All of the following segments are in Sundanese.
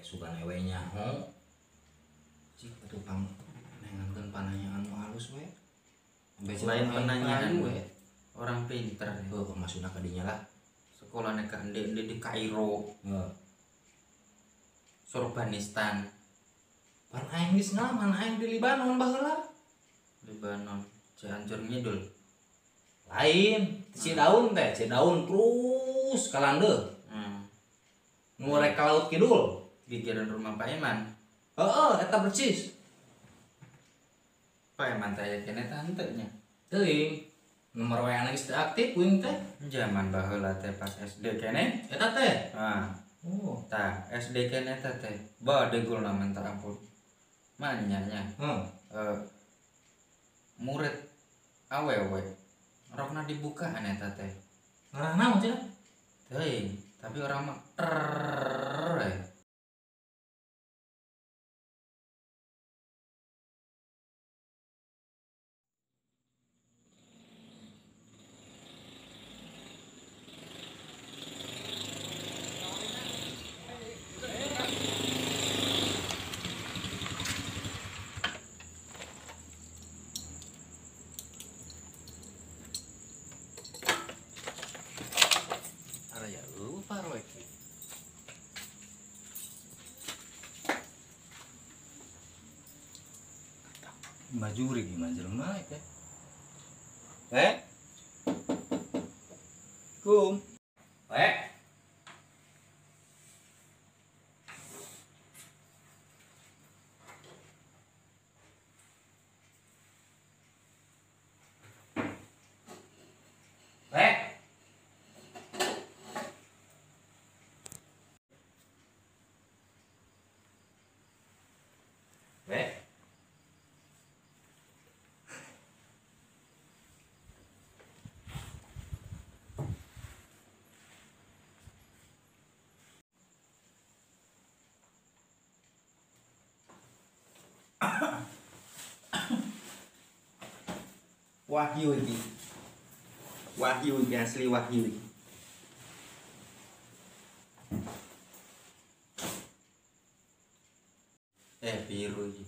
Sugan ewe nyaho. Cik atuh pang nengankeun pananyaan nu halus we. Lain penanyaan we. Orang pinter. Heuh, maksudna ka dinya lah. Sekolahnya ka ende di Kairo. Heeh. Sorbanistan. Pan aing geus ngalaman aing di Libanon baheula. Libanon, Cianjur ngidul. Lain, Cidaun teh, Cidaun terus ka landeuh. Nu rek ka laut kidul. Gigireun rumah Pak Eman. Heeh, eta percis. Pak Eman teh aya keneh tah henteu nya. Teuing. Nomor WA na geus teu aktif kuing teh. Zaman baheula teh pas SD keneh. Eta teh. Heeh. Oh, tah SD keneh teh teh. Badegulna minta ampun. Manya nya. Heeh. Murid awewe rokna dibukaan eta teh. Ngarah naon cenah? Teuing, tapi orang mah Majuri gimana jelema teh? Eh? Kum. Eh? Eh? Eh? Wahyu iki. Wahyu iki asli wahyu iki. Biru iki.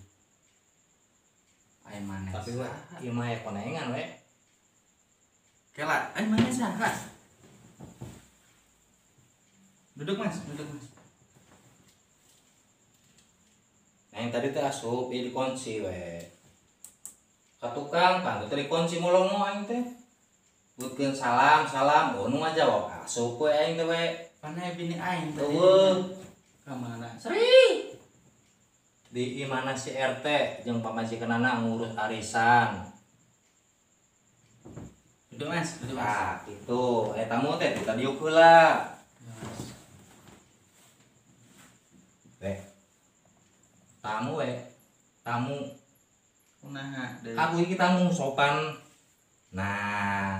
Ai maneh. Tapi we ieu mah aya konengan we. Kela, ai maneh saha? Duduk Mas, duduk Mas. Nah, yang tadi teh asup ieu dikunci we. Ka tukang pan teh dikunci molongo aing teh. Butkeun salam salam, oh nu ngajawab asup we aing teh we. Pana bini aing teh. Eueuh. Ka mana? Sri. Di imana si RT jeung pamajikanana ngurus arisan. Duduk Mas, duduk Mas. Ah, kitu. Eta tamu teh tadi diuk heula. We. Tamu we. Tamu. Kunaha deui? Aku iki tamu sopan. Nah.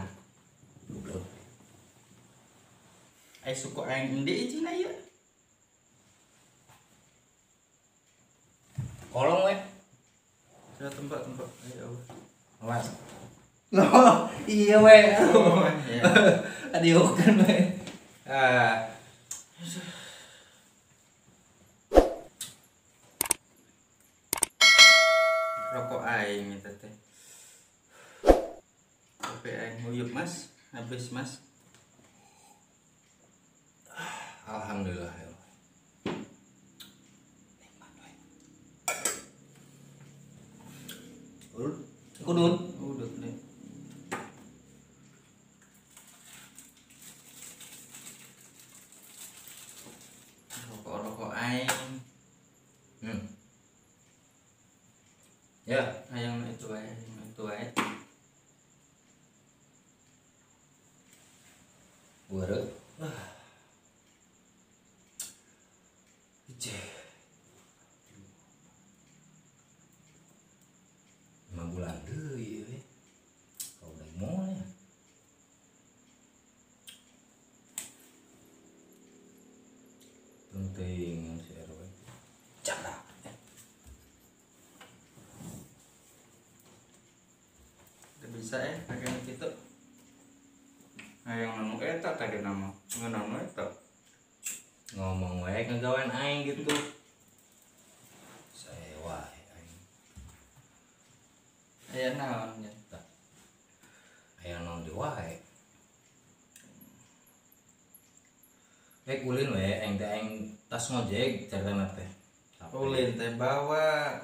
Ai suku aing endi cina ieu? Kolong we. Saya tempat-tempat. Ayo. Awas. Loh, iya we. Oh, iya. Adiukeun we. Ah. Rokok aing eta teh. Kopi aing nguyup Mas, habis Mas. Alhamdulillah ya. Nikmat we. Kudun. Udut nih. Rokok-rokok aing. Ya, hayang itu wae, hayang itu wae. Beureut. Ije. 5 bulan deui we. Kau udah moal ya. Penting si RW. Canda. Bisa pakai gitu. Hayang nanu eta tadi nama. Ngeunang eta. Ngomong we ngagawean aing gitu. Rek ulin we aing teh aing tas ngojek caritana teh. Ulin teh bawa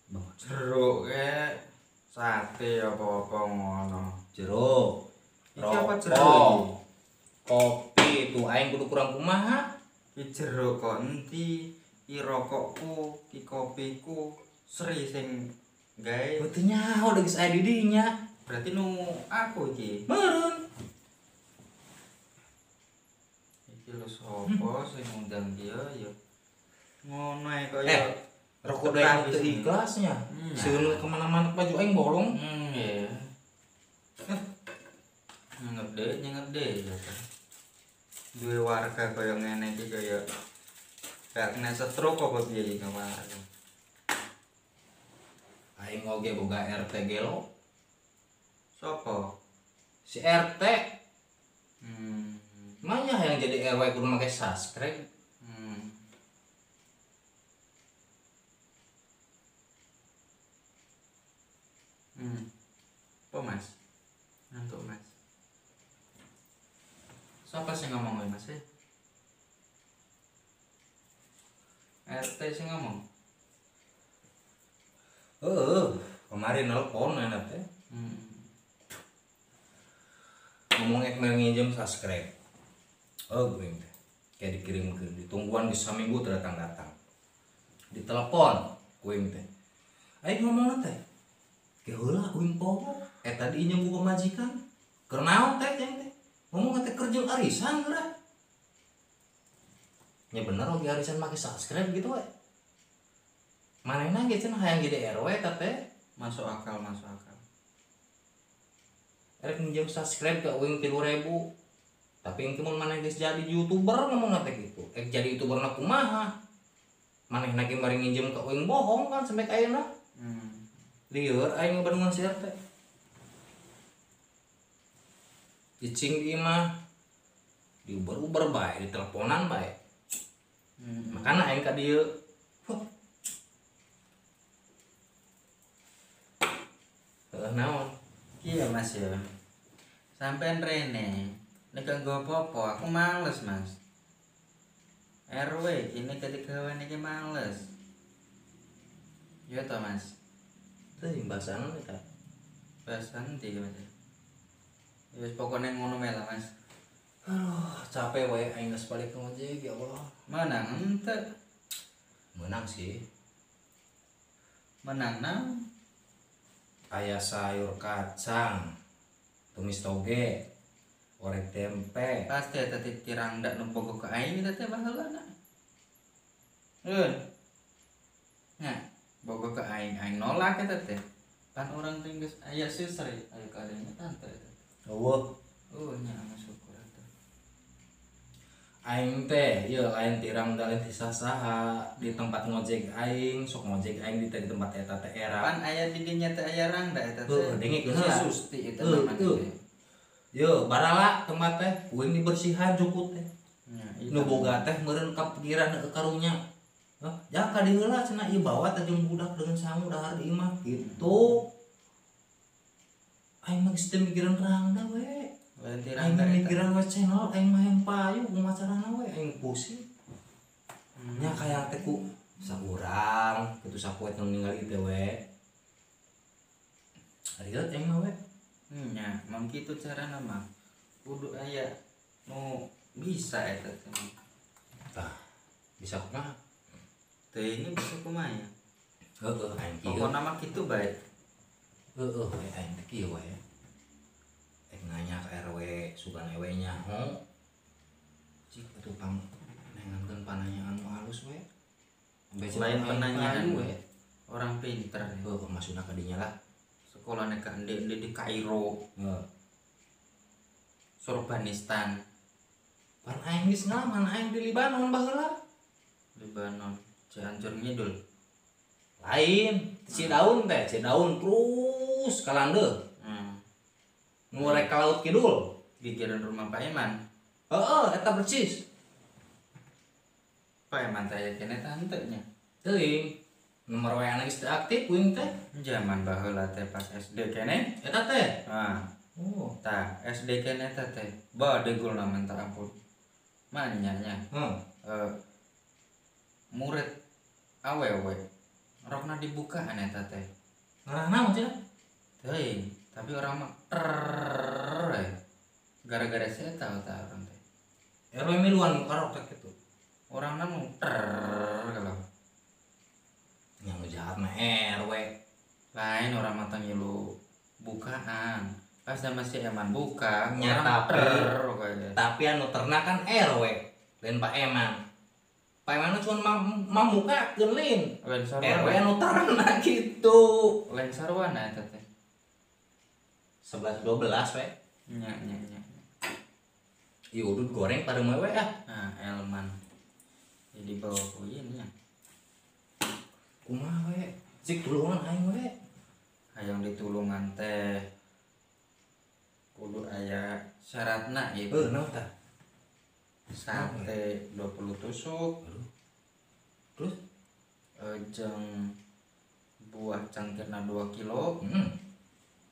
bawa jeruk ke sate apa-apa ngono. Jeruk. Iki apa jeruk iki? Kopi tuh aing kudu kurang kumaha? Ki jeruk kok endi? Ki rokokku, ki kopiku, Sri sing gawe. Teu nyaho da geus aya di dinya. Berarti nu aku iki. Meureun. Iki lho sapa sing ngundang dia ya. Ngono ae kaya rokok da teu ikhlasnya. Sieun kemana-mana baju aing bolong. Iya. Nyenget deh ya. Duwe warga kaya ngene iki kaya gak kena stroke apa piye iki kemarin. Aing oge boga RT gelo. Sopo? Si RT. Manya yang jadi RW kudu make subscribe. Apa Mas? Ngantuk Mas. Siapa sih ngomong Mas? RT sih ngomong. Kemarin nelpon enak teh. Ngomong ek nginjem subscribe. Oh, gue teh. Kayak dikirim ke ditungguan di saminggu teu datang-datang. Ditelepon kuing teh. Aing ngomong teh. Ke heula uing poho eta diinjem ku pamajikan. Keur naon teh jeung teh? Ngomong teh keur jeung arisan geura. Nya bener oge arisan make subscribe gitu we. Manehna ge cenah hayang jadi RW eta teh. Masuk akal, masuk akal. Erek minjem subscribe ke uing 3.000. Tapi engke mun maneh geus jadi YouTuber ngomong teh gitu. Ek jadi YouTuber na kumaha? Manehna ge mari nginjem ke uing bohong kan sampai ka ayeuna. Lieur aing ngebandungan si RT. Cicing di imah. Diuber-uber bae, diteleponan bae. Makana aing ka dieu. Heuh naon? Iya Mas ya. Sampean rene nek gak nggo apa-apa aku males Mas. RW kene ketegawan iki males. Ya toh Mas. Teuing bahasana eta. Bahasan ndi Mas? Ya wis pokone ngono wae lah Mas. Aduh, capek wae aing geus balik ke ngojek ya Allah. Menang henteu? Menang sih. Menang naon? Aya sayur kacang, tumis toge, orek tempe. Pasti eta teh tirang ndak nu bogo ka aing eta teh baheulana. Heuh. Nya, bogo ka aing, aing nolak eta teh. Pan urang teh geus aya sisri, aya kaadanya tante eta. Eueuh. Oh nya syukur eta. Aing teh ieu lain tirang da lain saha di tempat ngojek aing, sok ngojek aing di tempat eta teh era. Pan aya di dinya teh aya rangda eta teh. Heuh, dengikeun heula. Si Susti eta namana teh. Yo, barala tempat teh kuing dibersihan jukut teh. Nya, nu boga teh meureun kapikiran heueuh karunya. Hah, jaka di heula cenah ieu bawa teh jeung budak dengan sangu dahar di imah gitu. Aing mah geus teu mikiran rangda we. Aing mikiran we channel aing mah yang payu kumaha carana we aing pusing. Nya kaya teh ku saurang kitu sapoe nu ningali teh we. Arieu aing mah we. Nya, mun kitu carana mah kudu aya nu bisa eta teh. Tah, bisa kumaha? Teuing bisa kumaha ya? Heueuh aing kieu. Pokona mah kitu bae. Heueuh we aing teh kieu we. Ek nanya ke RW sugan ewe nyaho. Cik atuh pang nengankeun pananyaan nu halus we. Lain penanyaan we. Orang pinter. Heueuh maksudna ka dinya lah. Sekolahnya ke ende di Kairo. Heeh. Sorbanistan. Pan aing geus ngalaman aing di Libanon baheula. Libanon, Cianjur ngidul. Lain, Cidaun teh, Cidaun terus ka landeuh. Nu rek ka laut kidul. Gigireun rumah Pak Eman. Heeh, eta percis. Pak Eman teh aya keneh tah henteu nya. Teuing. Nomor WA-na geus teu aktif kuing teh. Zaman baheula teh pas SD keneh. Eta teh. Heeh. Oh, tah SD keneh eta teh. Badegulna minta ampun. Manyanya. Murid awewe rokna dibukaan eta teh. Ngarah naon cenah? Teuing, tapi orang mah gara-gara si eta tah urang teh. RW miluan muka rok teh kitu. Orangna nu kalau. Yang nu jahat mah RW. Lain orang mah teh ngilu bukaan. Pas sama si Eman buka, nya tapi anu ternak kan RW, lain Pak Eman. Pak Eman cuma mamukakeun lain. RW anu ternak gitu. Lain sarwana eta teh. 11 12 we. Nya nya nya. Ieu udud goreng pada we ah. Nah, Elman. Jadi bawa ku ieu nya. Kumaha we? Cik tulungan aing we. Hayang ditulungan teh kudu aya syaratna ieu. Heuh, naon tah? Sate 20 tusuk. Aduh. Terus jeung buah cangkirna 2 kilo.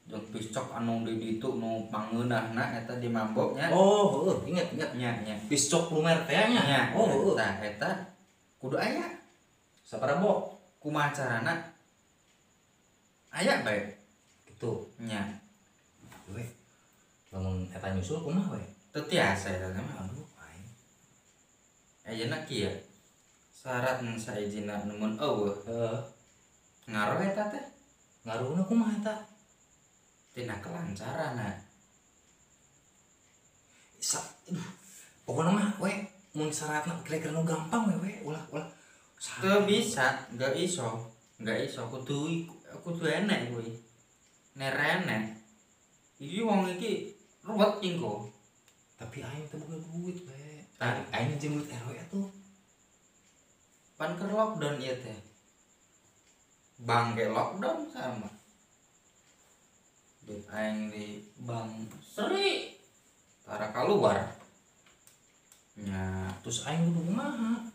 Jeung piscok anu di ditu nu pangeunahna eta di mambok nya. Oh, heuh, inget inget nya nya. Piscok lumer teh nya. Oh, heuh. Tah eta kudu aya. Sabaraha bok? Kumaha carana? Aya bae. Kitu. Nya. We. Lamun eta nyusul kumaha we? Teu tiasa eta mah. Aduh, aing. Ayeuna kieu. Syarat nu saijina nu mun eueuh. Heeh. Ngaruh eta teh? Ngaruhna kumaha eta? Tina kelancaranna. Aduh. Pokona mah we mun syaratna kira-kira nu gampang we we ulah ulah. Teu bisa, enggak iso. Enggak iso kudu kudu enek kuwi. Nerene. Iki wong iki ruwet engko. Tapi aing teu boga duit we. Aing jeung duit RW atuh. Pan keur lockdown ieu teh. Bank ge lockdown sama. Duit aing di bank seri tara kaluar. Nya, terus aing kudu kumaha?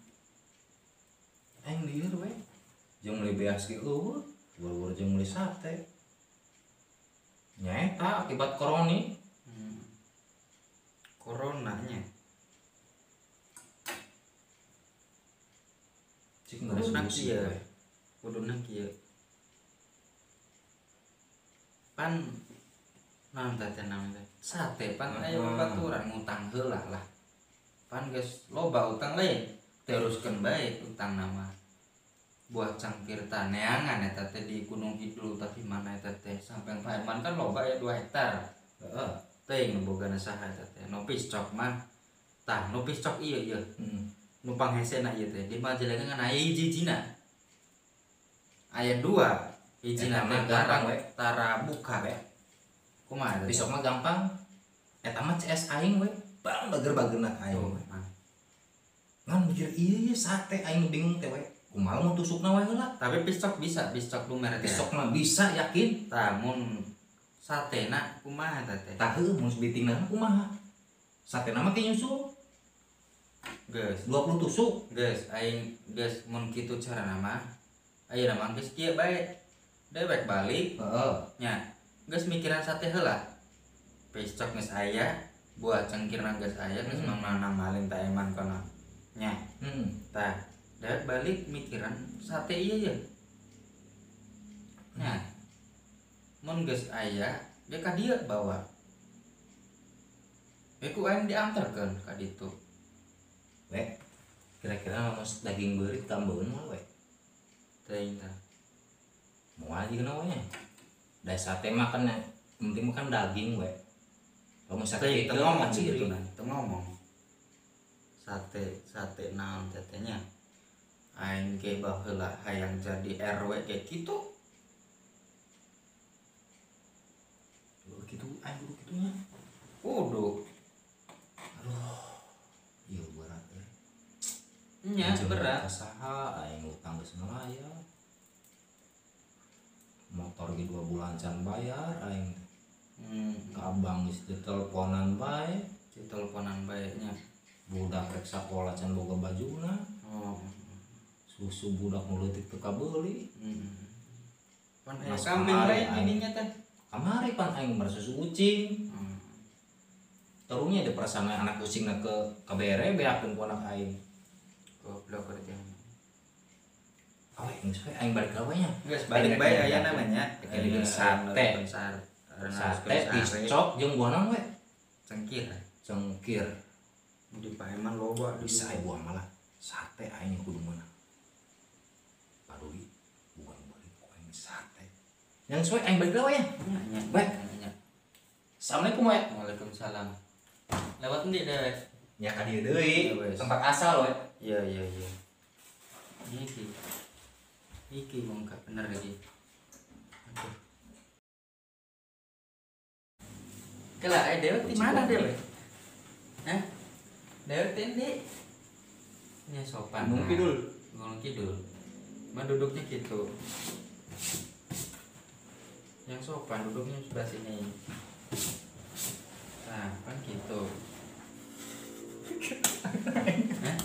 Aing lieur we. Jeung meuli beas ge eueuh, boro-boro jeung meuli sate. Nya eta akibat koroni. Coronanya. Cik kuduna kieu. Kuduna kieu. Pan naon teh naon teh? Sate pan aya babaturan ngutang heula lah. Pan geus loba utang lain, teruskeun bae utang nama. Buah cangkir taneangan eta teh di Gunung Kidul tapi mana eta teh sampean Pak Eman kan loba ya 2 hektar. Heeh. Teuing nu bogana saha eta teh? Nu piscok mah. Tah, nu piscok ieu ieu. Nu panghesena ieu teh di Majalengka ngan aya hiji-hijina. Aya 2 hijina teh gampang we tara buka we. Kumaha eta? Piscok mah gampang. Eta mah CS aing we. Bang bager-bagerna ka aing we. Ngan mikir ieu sate aing bingung teh we. Kumaha mun tusukna we heula. Tapi piscok bisa, piscok lumer teh. Piscok mah bisa yakin. Tah mun satena kumaha eta teh? Tah heuh mun bitingna kumaha? Satena mah ke nyusul. Geus 20 tusuk. Geus aing geus mun kitu carana mah. Ayeuna mah geus kieu bae. Dewek balik. Heeh. Nya, geus mikiran sate heula. Piscok geus aya, buah cengkirna geus aya, geus manang maling ta eman kono. Nya. Tah, dewek balik mikiran sate ieu ye. Nya. Mun geus aya, ge ka dieu bawa. Ge ku aing diantarkeun ka ditu. We, kira-kira lamun daging beurit kambeun mah we. Teuing tah. Moal jeung naon nya. Da sate mah kan penting mah kan daging we. Lamun sate teu ngomong ciri gitu nah, teu ngomong. Sate sate naon teh nya. Aing ge baheula hayang jadi RW ge kitu. Kitu aing kudu kitu nya. Kudu. Aduh. Ieu berat euy. Nya berat. Saha aing utang geus ngelayar. Motor ge 2 bulan can bayar aing teh. Ka abang geus diteleponan bae, diteleponan bae nya. Budak rek sakola can boga bajuna. Oh. Susu budak nu leutik teu kabeuli. Pan aya kambing bae didinya teh. Kamari pan aing mere susu ucing. Terunya ada perasaan anak kucingna ke kabere beakeun ku anak aing. Goblok berarti. Awe geus we aing balik ka we nya. Geus balik bae aya namanya. Dikeun sate. Sate piscok jeung buah naon we? Cengkir. Cengkir. Di paeman loba bisa aya buah malah. Sate aing kudu meunang. Padugi bukan balik ku aing sate. Yang we aing balik ka we nya. Nya. Baik. Assalamualaikum we. Waalaikumsalam. Lewat endi dewek? Nya ka dieu deui, tempat asal we. Iya iya iya. Iki. Iki mong gak bener iki. Aduh. Kela dewek di mana dewek? Hah? Dewek di endi? Nya sopan. Gunung Kidul. Gunung Kidul. Man duduknya gitu. Yang sopan duduknya sebelah sini. Nah, kan gitu. Hah?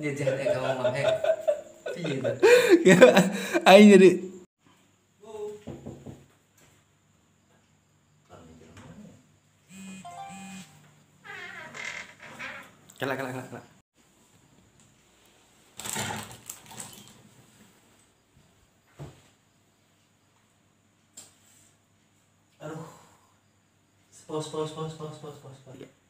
Jajan kamu mah Iya. Aing jadi Kela kela kela. Aduh. Pause pause pause pause pause pause.